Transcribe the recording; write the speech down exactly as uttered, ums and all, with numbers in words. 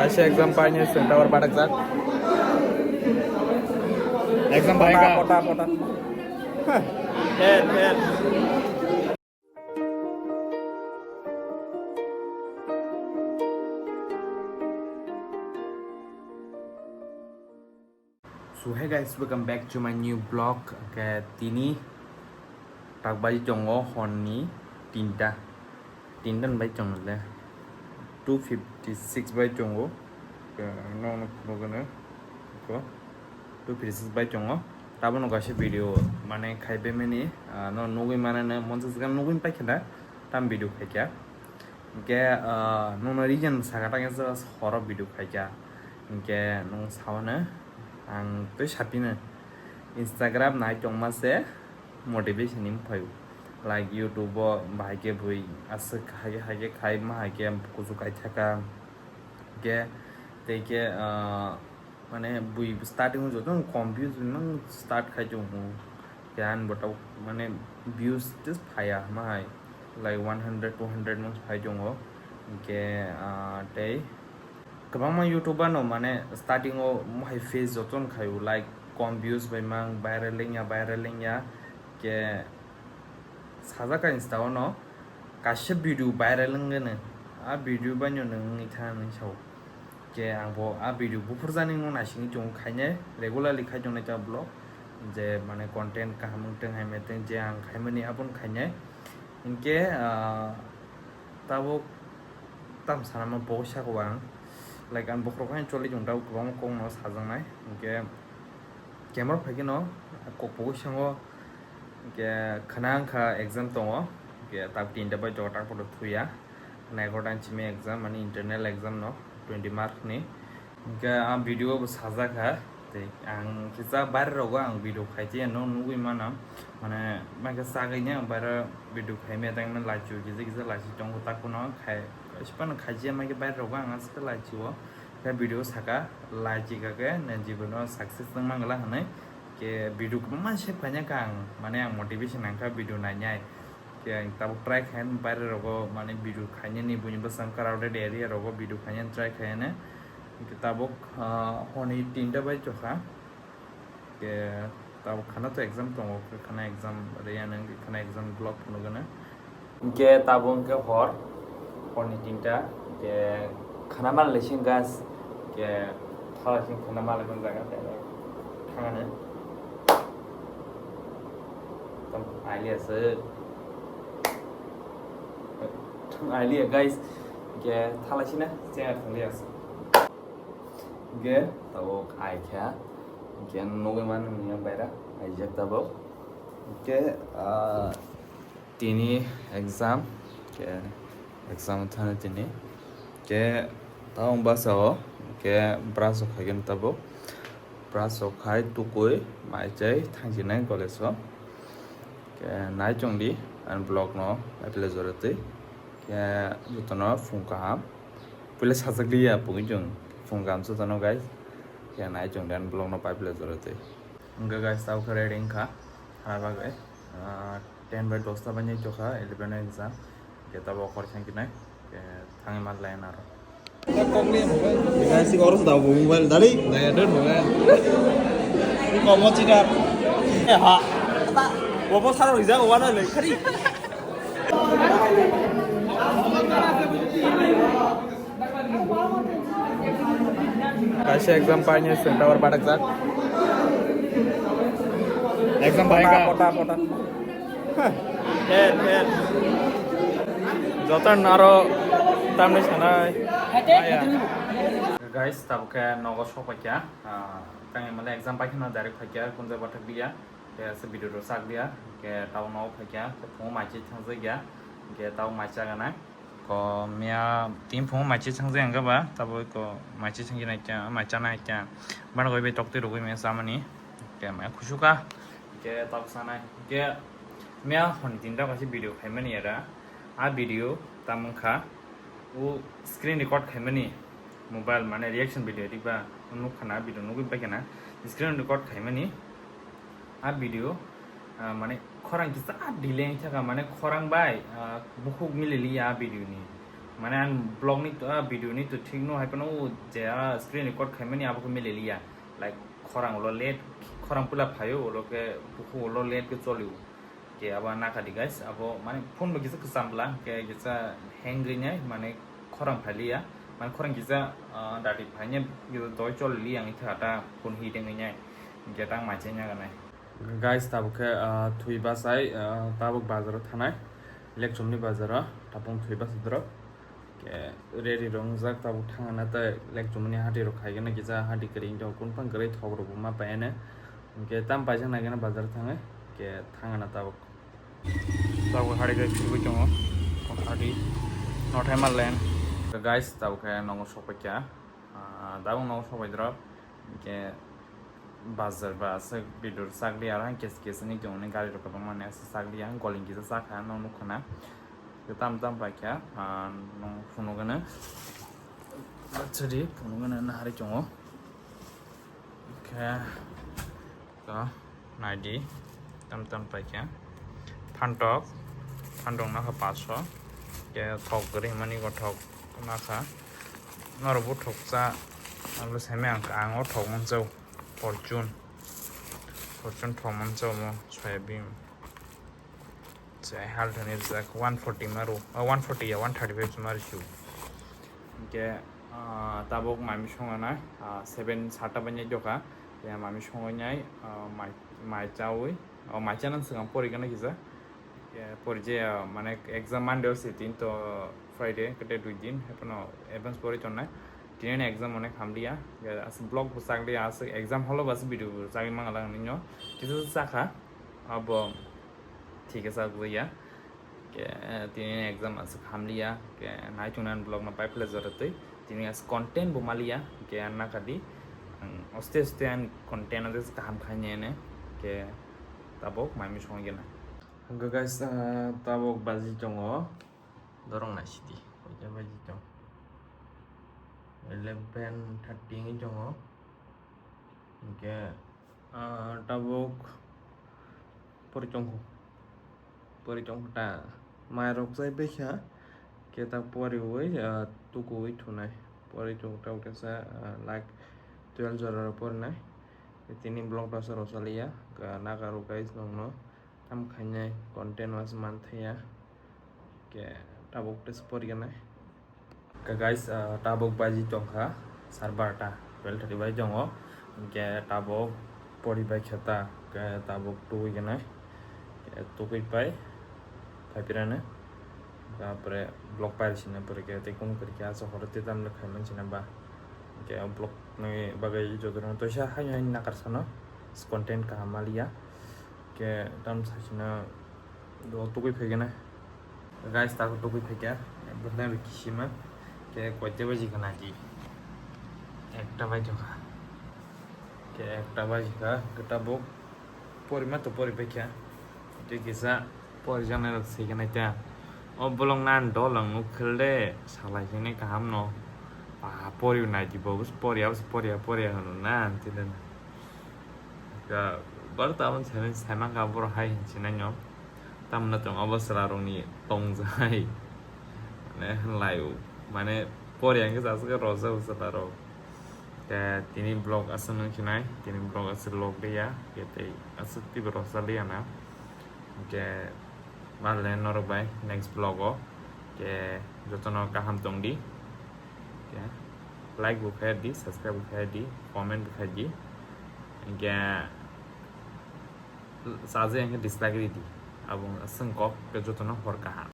Kaisa exam painai chwng tower badak jak. Exam bai ka. Pota, pota. Fail, fail. So hey guys, welcome back to my new vlog. Ke tini tak bai tongo honni tinta. Tinta bai tongo le. Two fifty six bai tongo. Ke no no photo gana. Ko two fifty six bai tongo. Tabo no kaisa video mane khai be mani, ah, no nugui mane ne monsa sika nugui pai khada. Tam video khai kya. Hingke, ah, nungno reason saka tangya just horo video khaikha. Hingke nung saono ang tei sapino Instagram nai tongma se motivation ni phai. Like YouTube o bahai khe bui aswk hai hai khe khai ma hai khe kuchu kaithaka. Hingke tei khe, ah, mane bui starting o joto confuse wngmang start khai tongo. Khe ani bo tabuk mane views just phaiya hwnba hai, like one hundred, two hundred no phai tongo. Hingke, ah, tei kwbangma YouTuber no mane starting o mohai face joto no khaio, like kom views bai mang, viral wngya, viral wngya. Khe sajak ka Insta o no kaisa video viral wngya no, a video bai no nwng wngwi tha hinwi sao. Khe ang bo a video buphurjani no naisingwi tongo khainai, regularly khai tongnai ta vlog, je mane content kaham wngtong hai metong je ang khaimani abono khainai. Hinkhe, ah, tabuk tam sanama bo saka o ang, like, ang bokhorok haino choli tong tabuk kwbangma kokno sajaknai, hinkhe camera phaikheno kok bo sango. Hingke khna wngkha exam tongo, hingke tak tinta bai tongo, tak photo thuya. Khna egaroh ta ni simi exam, mani internal exam no, twenty mark ni. Hingke ang video bo sajak kha, tei ang kisa baire rogo ang video khai tiya no nugui mano, mane, mane chagui ni ang baire video khai maya tang mani lachi o kisa kisa lachi tongo, tak phano khai, sipano khai jiya mai khe baire rogo ang aswk lachi o. Khe video saka, like chika khe, nang jibono success wng mangla hinwi. Khe video kwbangma save khaina kha ang, mane ang motivation nangkha video nainai. Khe ang tabuk try khaina baire rogo, mane video khainani buini bwsang crowded area rogo video khainani try khainani. Khe tabuk, ah, hwnwi tinta bai chokha. Khe tabuk khana to exam tongo, khe khana exam riyani, khe khana exam block phunukgwno. Hingke tabuk hingke hor, horni tinta, hingke khana mal lesing gas, hingke thala sing khana mal lemon jaga, thangano. Tam aili ase. Thang aili guys, hingke thala sina, chair thangli ase. Hingke tabuk ai kha, hingke nugui mano nini baira, aijak tabuk. Hingke, ah, tini exam, hingke exam thani tini. Hingke tabuk bwsao, hingke brush rok khaigwno tabuk. Brush rok khai tukui, mai chai thangjinai college o. Hingke nai chongdi, ani vlog no, apply jora twi. Hingke jotono phung kaham. Puila sajak liya, pungwi chwng phung gamsa tono, guys. Khe nai chwng den vlog no pipe le jora twi. Wngkha, guys, tabuk khe ready wngkha. Hana bagwi, ah, ten bai dosta bai nai tokha, eleven o exam. Khe tabuk khor thang kinai. Khe thangwi man lai naro. Guys, si koros da mobile dali. Daya dun mobile. Komo chida. Eh, ha. Bobo saro rijak wana le khari. Kaisa exam painai chwng tower badak jak. Exam bai ka. Pota, pota, pota. Fail, fail. Joto naro tamni sanai. Guys, tabuk khe nogo sok paikha. Ah, tang male exam paikha na direct paikha, kunja bathak dia. Khe se video rok sak dia, khe tabo nogo phaikha, khe phungo maichi thangjak ya, khe tabo maicha gana. Ko miya tin phungo maichi thangjak ya, hwnkhe ba tabo ko maichi thangji nai kya, maicha nai kya. Bana koi bai tok twi rogwi miya chamani, khe maya khusu kha, khe tabo sanai, khe miya hon tin ta kaisa video khaimani era, a video tamung kha, o screen record khaimani, mobile mane reaction video riba nukha na, video nugwi bai khe na, screen record khaimani. A video, ah, mane khorang kisa delay wngkha, mane khorang bai, ah, bukhuk mili liya a video ni. Mane ang vlog ni to, ah, video ni to thik no hai phano o je, ah, screen record khaimani abo khe mililiya. Like khorang ulo late, khorang pula phaio ulo khe bukhuk ulo late khe cholio. Khe abo nakha di guys, abo mane phone bo kisa kwcham bwla, khe kisa hang rinai, mane khorang phailiya, mane khorang kisa, ah, dati phainai, kisa doi cholili ang itha ta phone hi dengwi nai, khe tang mai chai naga nai. Guys, tabuk khe, ah, thwi bachai, ah, tabuk bazaro thanai, Lekchumni bazaro, tapung thwi bachai drop. Khe ready rwngjak tabuk thangna tei Lekchumni hati rok khaigena kisa hati kwrwi wngkhe kun phang kwrwi thok rok bo ma paiya ne. Hwnkhe tam paijak naikhe bazar thangwi khe thangna tabuk. Tabuk hari khe phirwi tongo. Kon hari nothai ma len. Guys, tabuk khe nongo sokpaikha. Ah, tabuk nongo sokpai drop. Hwnkhe bazar ba aswk bidur chakli aro hai kes kes ni tongni gari rok kwbangma ni aswk chakli ang goling kisa chakha no nukkha na. Tam tam paikha, ah, nung phunugana. Batsari phunugana na hari tongo. Khe, to, naidi, tam tam paikha. Phantok, phantok nakha paso. Khe thok gari mani go thok nakha. Norok bo thok cha, abo seme ang, ang o thok manchao. Fortune. Fortune thok manchao mo, soyabin. Chai hal thani rijak one forty maru, ah, one forty ya, one thirty five maru chu. Hwnkhe, ah, tabuk mami songo na, ah, seven sata banya jokha. Ya mami songo nyai, ah, mai, mai chawi, oh, mai chana swkang pori gana kisa. Ya pori je, ah, mane exam Monday o se tin to Friday, kete dui din, hepono advance pori tongnai. Tini exam onek hamliya, ya as vlog bo chakliya, as exam holo bas video bo chagwi mangalang ninyo. Kisa chakha, abo thik khe chakliya. Ke, eh, tini exam aswk hamliya, ke naichung nang vlog no pai pleasure twi. Tini as content bo maliya, ke nakha di. Ang oste oste ang content ade kaham khainene, ke tabuk mami songena. Hwnkhe guys, ah, tabuk baji tongo. Dorong naisidi, oja baji tong. Eleven thirty wngwi tongo. Hwnkhe, ah, tabuk pori tongkho. Pori tongkho ta. Mai rok chai baikha. Khe ta poriwi, ah, tukuwi thunai. Pori tongkho tabuk kisa, ah, like twelve jora rok porinai. Tini vlog ta se rosaliya. Ka naga rok guys nongno. Tam khainai content was manthaya. Ke tabuk tes poriganai. Ka guys, ah, tabuk baji tongkha sar barta, twelve thirty bai tongo. Ke tabuk pori bai kheta, ke tabuk tugui ganai. Ke tugui pai, pai pirane. Tapore vlog pai sina pore ke tei kung kori ke asa horo te tam le khai man sina ba. Ke vlog ni bagai joto no toisa hai hai nakar sano content kaham maliya. Ke tam sasina do tugui phaigena. Guys, tako tugui phaikha. Bwkhwnai rw kisima. Ke koite baji khana di. Ekta bai jokha. Ke ekta baji kha. Ke tabuk pori ma to pori phaikha. Tei kisa pori jana rok sai khana ta. O bolong nan dol ang nuk khel de. Salai sini kaham no. Pa pori nai di bo. Pori abs pori pori hanu nan tinen. Ka bar ta abon saiman saiman ka boro hai hinsi nai no. Tamna tong abo sra rong ni tong jai. Mane lai u. Mane pori ang sa sa rosa u sra rong. Ka tini vlog asa nang sinai. Tini vlog asa log de ya. Ke tei asa ti rosa de ya na. Ke Malai norok bai next vlog o. Ke jotono kaham tong di. Ke like bo khai di, subscribe bo khai di, comment bo khai di. Ke sajai ang dislike ri di. Abo sengkok ke jotono hor kaham.